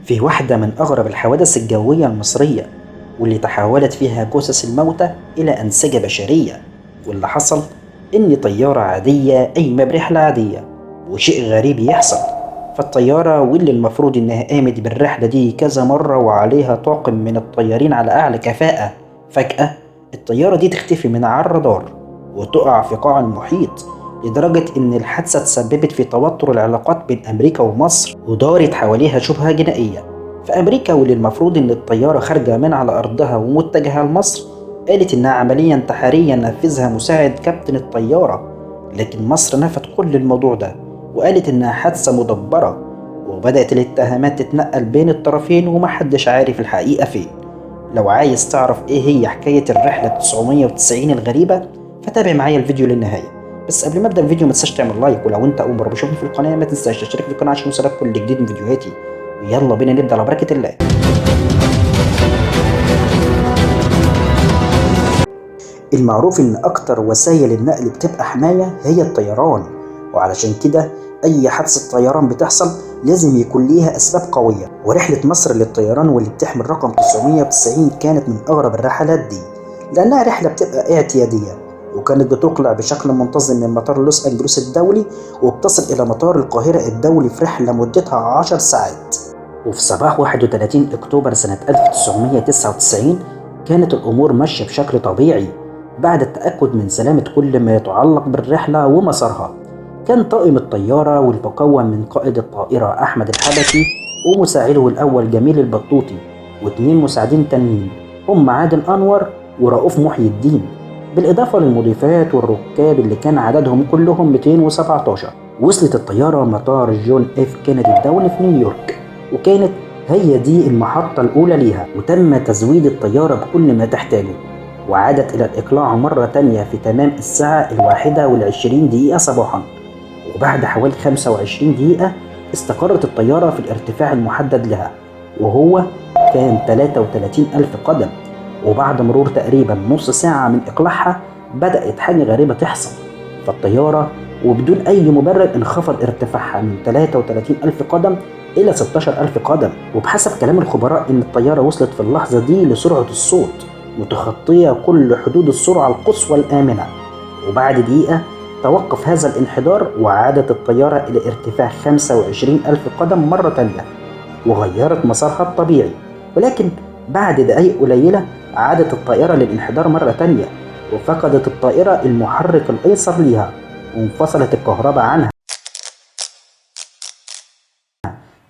في واحدة من أغرب الحوادث الجوية المصرية واللي تحولت فيها جثث الموتى إلى أنسجة بشرية، واللي حصل إن طيارة عادية قايمة برحلة عادية وشيء غريب يحصل. فالطيارة واللي المفروض إنها قامت بالرحلة دي كذا مرة وعليها طاقم من الطيارين على أعلى كفاءة، فجأة الطيارة دي تختفي من على الرادار وتقع في قاع المحيط، لدرجة إن الحادثة تسببت في توتر العلاقات بين أمريكا ومصر ودارت حواليها شبهة جنائية. فأمريكا واللي المفروض إن الطيارة خارجة من على أرضها ومتجهة لمصر قالت إنها عملية انتحارية نفذها مساعد كابتن الطيارة، لكن مصر نفت كل الموضوع ده وقالت إنها حادثة مدبرة، وبدأت الاتهامات تتنقل بين الطرفين ومحدش عارف الحقيقة فين. لو عايز تعرف إيه هي حكاية الرحلة 990 الغريبة فتابع معايا الفيديو للنهاية. بس قبل ما ابدا الفيديو ما تنساش تعمل لايك، ولو انت اول مرة بتشوفني في القناة ما تنساش تشترك في القناة عشان يوصلك كل جديد من فيديوهاتي. ويلا بينا نبدا على بركة الله. المعروف ان اكتر وسائل النقل بتبقى حماية هي الطيران، وعلشان كده اي حادثه طيران بتحصل لازم يكون ليها اسباب قوية. ورحله مصر للطيران واللي بتحمل رقم 990 كانت من اغرب الرحلات دي، لانها رحله بتبقى اعتياديه وكانت بتقلع بشكل منتظم من مطار لوس أنجلوس الدولي وبتصل إلى مطار القاهرة الدولي في رحلة مدتها 10 ساعات. وفي صباح 31 أكتوبر سنة 1999 كانت الأمور ماشية بشكل طبيعي بعد التأكد من سلامة كل ما يتعلق بالرحلة ومسارها. كان طاقم الطيارة والمكون من قائد الطائرة أحمد الحبكي ومساعدة الأول جميل البطوطي واثنين مساعدين تانيين هم عادل أنور ورؤوف محي الدين، بالإضافة للمضيفات والركاب اللي كان عددهم كلهم 217. وصلت الطيارة مطار جون إف كينيدي الدولي في نيويورك، وكانت هي دي المحطة الأولى ليها، وتم تزويد الطيارة بكل ما تحتاجه، وعادت إلى الإقلاع مرة تانية في تمام الساعة 21:20 صباحا. وبعد حوالي 25 دقيقة استقرت الطيارة في الارتفاع المحدد لها وهو كان 33,000 قدم. وبعد مرور تقريبا نص ساعة من إقلاعها بدأت حاجة غريبة تحصل، فالطيارة وبدون أي مبرر انخفض ارتفاعها من 33,000 قدم إلى 16,000 قدم. وبحسب كلام الخبراء إن الطيارة وصلت في اللحظة دي لسرعة الصوت متخطية كل حدود السرعة القصوى الآمنة. وبعد دقيقة توقف هذا الانحدار وعادت الطيارة إلى ارتفاع 25,000 قدم مرة تانية وغيرت مسارها الطبيعي، ولكن بعد دقايق قليلة عادت الطائرة للانحدار مرة تانية، وفقدت الطائرة المحرك الأيسر ليها وانفصلت الكهرباء عنها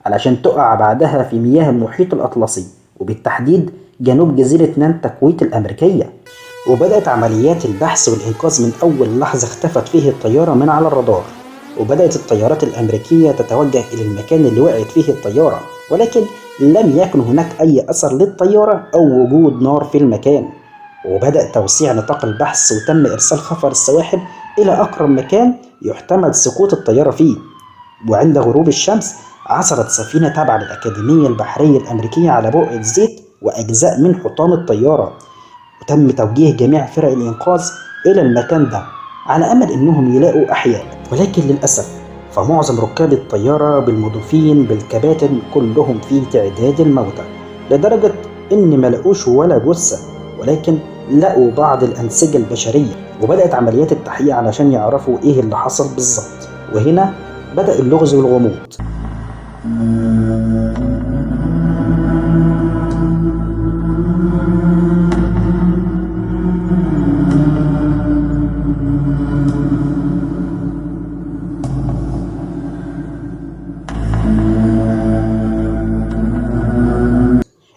علشان تقع بعدها في مياه المحيط الأطلسي وبالتحديد جنوب جزيرة نانتاكويت الأمريكية. وبدأت عمليات البحث والإنقاذ من أول لحظة اختفت فيه الطيارة من على الرادار، وبدأت الطيارات الأمريكية تتوجه إلى المكان اللي وقعت فيه الطيارة، ولكن لم يكن هناك أي أثر للطيارة أو وجود نار في المكان. وبدأ توسيع نطاق البحث وتم إرسال خفر السواحل إلى أقرب مكان يحتمل سقوط الطيارة فيه. وعند غروب الشمس عثرت سفينة تابعة للأكاديمية البحرية الأمريكية على بقعة زيت وأجزاء من حطام الطيارة، وتم توجيه جميع فرق الإنقاذ إلى المكان ده على أمل إنهم يلاقوا أحياء، ولكن للأسف فمعظم ركاب الطيارة بالمضيفين بالكباتن كلهم في تعداد الموتى، لدرجة إن ما لقوش ولا جثة، ولكن لقوا بعض الأنسجة البشرية. وبدأت عمليات التحقيق علشان يعرفوا إيه اللي حصل بالظبط، وهنا بدأ اللغز والغموض.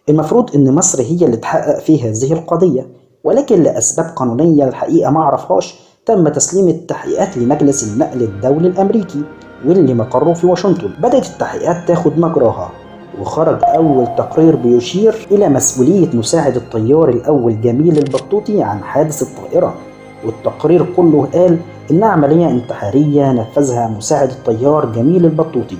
المفروض إن مصر هي اللي تحقق في هذه القضية، ولكن لأسباب قانونية الحقيقة ما عرفهاش تم تسليم التحقيقات لمجلس النقل الدولي الأمريكي واللي مقره في واشنطن. بدأت التحقيقات تاخد مجراها، وخرج أول تقرير بيشير إلى مسؤولية مساعد الطيار الأول جميل البطوطي عن حادث الطائرة، والتقرير كله قال إنها عملية انتحارية نفذها مساعد الطيار جميل البطوطي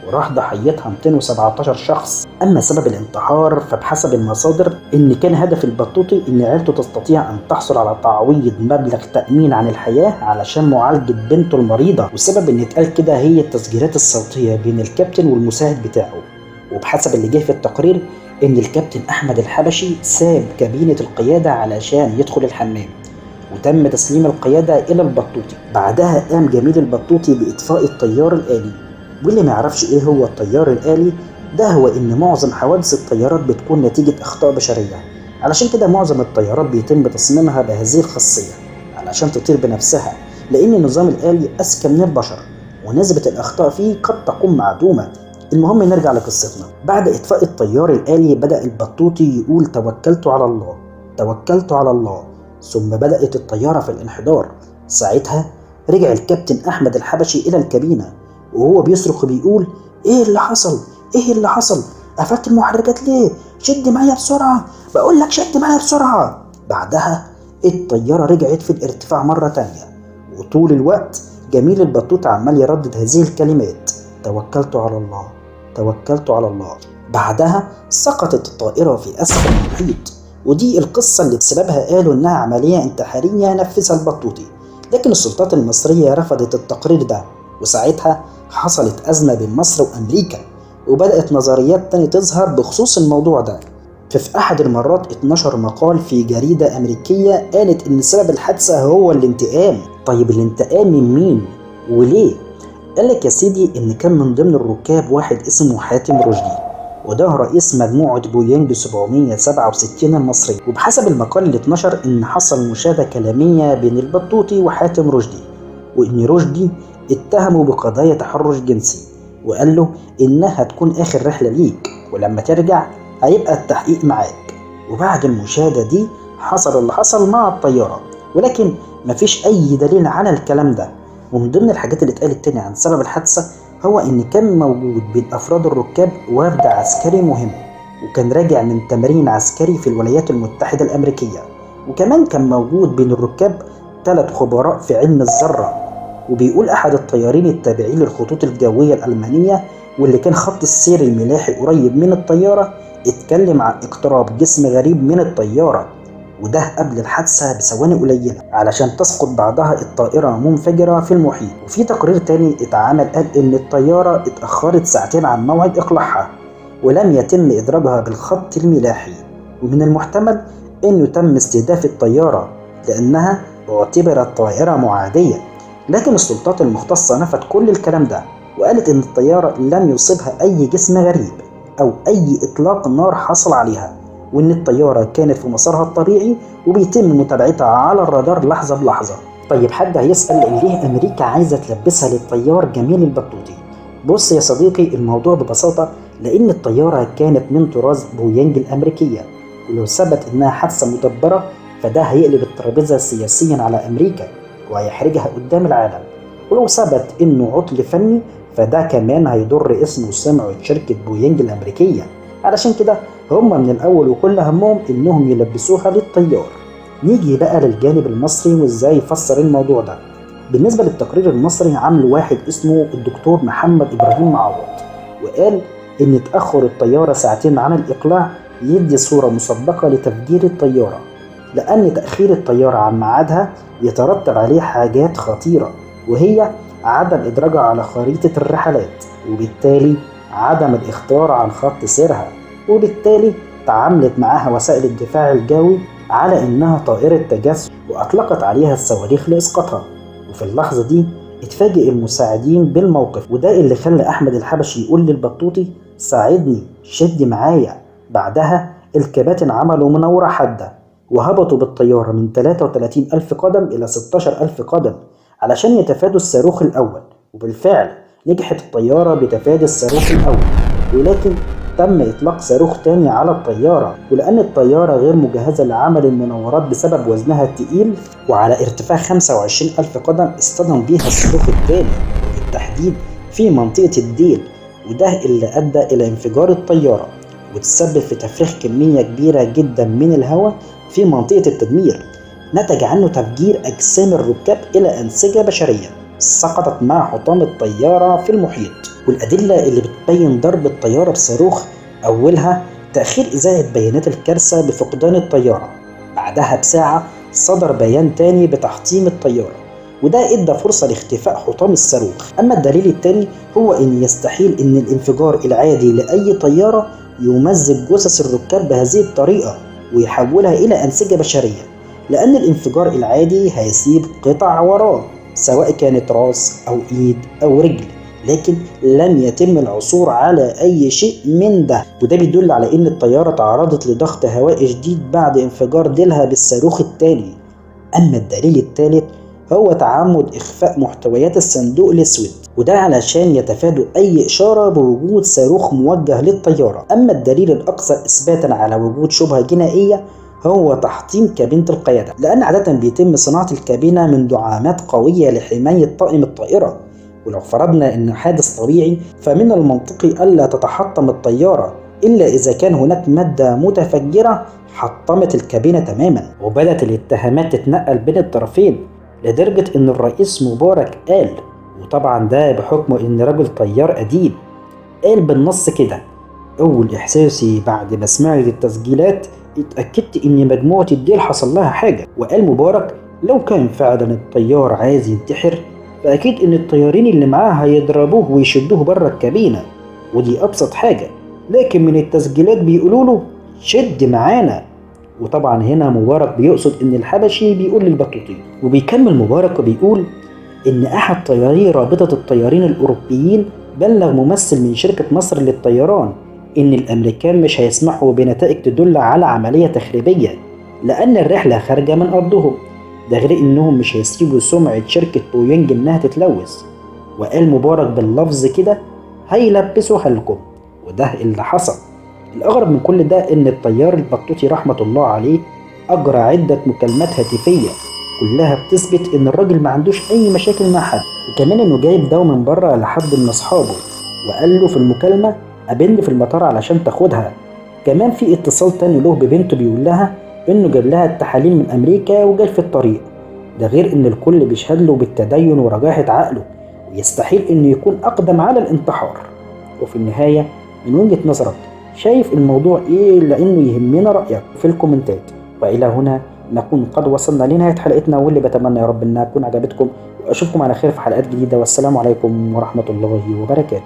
وراح ضحيتها 217 شخص. أما سبب الانتحار فبحسب المصادر إن كان هدف البطوطي إن عيلته تستطيع أن تحصل على تعويض مبلغ تأمين عن الحياة علشان معالجة بنته المريضة، والسبب إن اتقال كده هي التسجيلات الصوتية بين الكابتن والمساعد بتاعه، وبحسب اللي جه في التقرير إن الكابتن أحمد الحبشي ساب كابينة القيادة علشان يدخل الحمام، وتم تسليم القيادة إلى البطوطي. بعدها قام جميل البطوطي بإطفاء الطيار الآلي. واللي ما يعرفش إيه هو الطيار الآلي ده، هو إن معظم حوادث الطيارات بتكون نتيجة أخطاء بشرية، علشان كده معظم الطيارات بيتم تصميمها بهذه الخاصية علشان تطير بنفسها، لأن النظام الآلي أذكى من البشر ونسبة الأخطاء فيه قد تكون معدومة. المهم نرجع لقصتنا. بعد إطفاء الطيار الآلي بدأ البطوطي يقول توكلت على الله، توكلت على الله، ثم بدأت الطيارة في الانحدار. ساعتها رجع الكابتن أحمد الحبشي إلى الكابينة وهو بيصرخ بيقول إيه اللي حصل؟ إيه اللي حصل؟ قفلت المحركات ليه؟ شد معايا بسرعة، بقول لك شد معايا بسرعة. بعدها الطيارة رجعت في الارتفاع مرة تانية، وطول الوقت جميل البطوطي عمال يردد هذه الكلمات توكلت على الله، توكلت على الله. بعدها سقطت الطائرة في أسفل المحيط، ودي القصة اللي بسببها قالوا إنها عملية انتحارية نفذها البطوطي، لكن السلطات المصرية رفضت التقرير ده، وساعتها حصلت أزمة بين مصر وأمريكا، وبدأت نظريات تانية تظهر بخصوص الموضوع ده. ففي أحد المرات 12 مقال في جريدة أمريكية قالت إن سبب الحادثة هو الانتقام. طيب الانتقام من مين؟ وليه؟ قالك يا سيدي إن كان من ضمن الركاب واحد اسمه حاتم رشدي، وده رئيس مجموعة بوينج 767 المصرية. وبحسب المقال اللي اتنشر إن حصل مشادة كلامية بين البطوطي وحاتم رشدي، وإن رشدي اتهمه بقضايا تحرش جنسي، وقال له إنها تكون آخر رحلة ليك، ولما ترجع هيبقى التحقيق معاك. وبعد المشادة دي حصل اللي حصل مع الطيارة، ولكن مفيش أي دليل على الكلام ده. ومن ضمن الحاجات اللي اتقالت تاني عن سبب الحادثة هو إن كان موجود بين أفراد الركاب وفد عسكري مهم، وكان راجع من تمرين عسكري في الولايات المتحدة الأمريكية، وكمان كان موجود بين الركاب 3 خبراء في علم الذرة. وبيقول أحد الطيارين التابعين للخطوط الجوية الألمانية واللي كان خط السير الملاحي قريب من الطيارة، اتكلم عن اقتراب جسم غريب من الطيارة، وده قبل الحادثة بثواني قليلة علشان تسقط بعدها الطائرة منفجرة في المحيط. وفي تقرير تاني اتعمل قال إن الطيارة اتأخرت ساعتين عن موعد إقلاعها ولم يتم إدراجها بالخط الملاحي، ومن المحتمل إنه تم استهداف الطيارة لأنها اعتبرت طائرة معادية. لكن السلطات المختصة نفت كل الكلام ده، وقالت إن الطيارة لم يصيبها أي جسم غريب أو أي إطلاق نار حصل عليها، وإن الطيارة كانت في مسارها الطبيعي وبيتم متابعتها على الرادار لحظة بلحظة. طيب حد هيسأل ليه أمريكا عايزة تلبسها للطيار جميل البطوطي؟ بص يا صديقي، الموضوع ببساطة لأن الطيارة كانت من طراز بوينج الأمريكية، ولو ثبت إنها حادثة مدبرة فده هيقلب الترابيزة سياسيا على أمريكا وهيحرجها قدام العالم، ولو ثبت إنه عطل فني فده كمان هيضر اسم وسمعة شركة بوينج الأمريكية. علشان كده هم من الأول وكل همهم إنهم يلبسوها للطيار. نيجي بقى للجانب المصري وإزاي يفسر الموضوع ده. بالنسبة للتقرير المصري عمل واحد اسمه الدكتور محمد إبراهيم معوض، وقال إن تأخر الطيارة ساعتين عن الإقلاع يدي صورة مسبقة لتفجير الطيارة، لأن تأخير الطيارة عن ميعادها يترتب عليه حاجات خطيرة، وهي عدم إدراجها على خريطة الرحلات، وبالتالي عدم الإخطار عن خط سيرها، وبالتالي تعاملت معاها وسائل الدفاع الجوي على إنها طائرة تجسس وأطلقت عليها الصواريخ لإسقاطها. وفي اللحظة دي اتفاجئ المساعدين بالموقف، وده اللي خلى أحمد الحبشي يقول للبطوطي ساعدني، شد معايا. بعدها الكباتن عملوا مناورة حادة وهبطوا بالطيارة من 33 ألف قدم إلى 16 ألف قدم علشان يتفادوا الصاروخ الأول، وبالفعل نجحت الطيارة بتفادي الصاروخ الأول، ولكن تم إطلاق صاروخ تاني على الطيارة، ولأن الطيارة غير مجهزة لعمل المناورات بسبب وزنها التقيل وعلى ارتفاع 25 ألف قدم اصطدم بيها الصاروخ التاني بالتحديد في منطقة الديل، وده اللي أدى إلى انفجار الطيارة وتسبب في تفريغ كمية كبيرة جدا من الهواء في منطقة التدمير، نتج عنه تفجير أجسام الركاب إلى أنسجة بشرية سقطت مع حطام الطيارة في المحيط. والأدلة اللي بتبين ضرب الطيارة بصاروخ أولها تأخير إذاعة بيانات الكارثة بفقدان الطيارة، بعدها بساعة صدر بيان تاني بتحطيم الطيارة، وده ادى فرصة لاختفاء حطام الصاروخ. اما الدليل الثاني هو ان يستحيل ان الانفجار العادي لاي طيارة يمزج جثث الركاب بهذه الطريقة ويحولها الى انسجة بشرية، لان الانفجار العادي هيسيب قطع وراه سواء كانت راس او ايد او رجل، لكن لم يتم العثور على أي شيء من ده، وده بيدل على إن الطيارة تعرضت لضغط هوائي شديد بعد انفجار ديلها بالصاروخ التالي. أما الدليل الثالث هو تعمد إخفاء محتويات الصندوق الأسود، وده علشان يتفادوا أي إشارة بوجود صاروخ موجه للطيارة. أما الدليل الأكثر إثباتا على وجود شبهة جنائية هو تحطيم كابينة القيادة، لأن عادة بيتم صناعة الكابينة من دعامات قوية لحماية طاقم الطائرة، ولو فرضنا إنه حادث طبيعي فمن المنطقي ألا تتحطم الطيارة إلا إذا كان هناك مادة متفجرة حطمت الكابينة تماما. وبدأت الاتهامات تتنقل بين الطرفين لدرجة إن الرئيس مبارك قال، وطبعا ده بحكم إن رجل طيار قديم، قال بالنص كده: أول إحساسي بعد ما سمعت التسجيلات اتأكدت إن مجموعة الديل حصل لها حاجة. وقال مبارك لو كان فعلا الطيار عايز ينتحر فأكيد إن الطيارين اللي معاه هيضربوه ويشدوه بره الكابينة، ودي أبسط حاجة، لكن من التسجيلات بيقولوا له شد معانا. وطبعا هنا مبارك بيقصد إن الحبشي بيقول للبطوطي. وبيكمل مبارك وبيقول إن أحد طياري رابطة الطيارين الأوروبيين بلغ ممثل من شركة مصر للطيران إن الأمريكان مش هيسمحوا بنتائج تدل على عملية تخريبية لأن الرحلة خارجة من أرضهم، ده غير إنهم مش هيسيبوا سمعة شركة بوينج إنها تتلوث. وقال مبارك باللفظ كده هيلبسوها لكم، وده اللي حصل. الأغرب من كل ده إن الطيار البطوطي رحمة الله عليه أجرى عدة مكالمات هاتفية كلها بتثبت إن الراجل ما عندوش أي مشاكل مع حد، وكمان إنه جايب دواء من بره لحد من أصحابه وقال له في المكالمة قابلني في المطار علشان تاخدها. كمان في اتصال تاني له ببنته بيقول لها إنه جاب لها التحاليل من أمريكا وجاي في الطريق، ده غير إن الكل بيشهد له بالتدين ورجاحة عقله ويستحيل إنه يكون أقدم على الانتحار. وفي النهاية من وجهة نظرك شايف الموضوع إيه؟ لأنه يهمنا رأيك في الكومنتات. وإلى هنا نكون قد وصلنا لنهاية حلقتنا، واللي بتمنى يا رب إنها تكون عجبتكم، وأشوفكم على خير في حلقات جديدة، والسلام عليكم ورحمة الله وبركاته.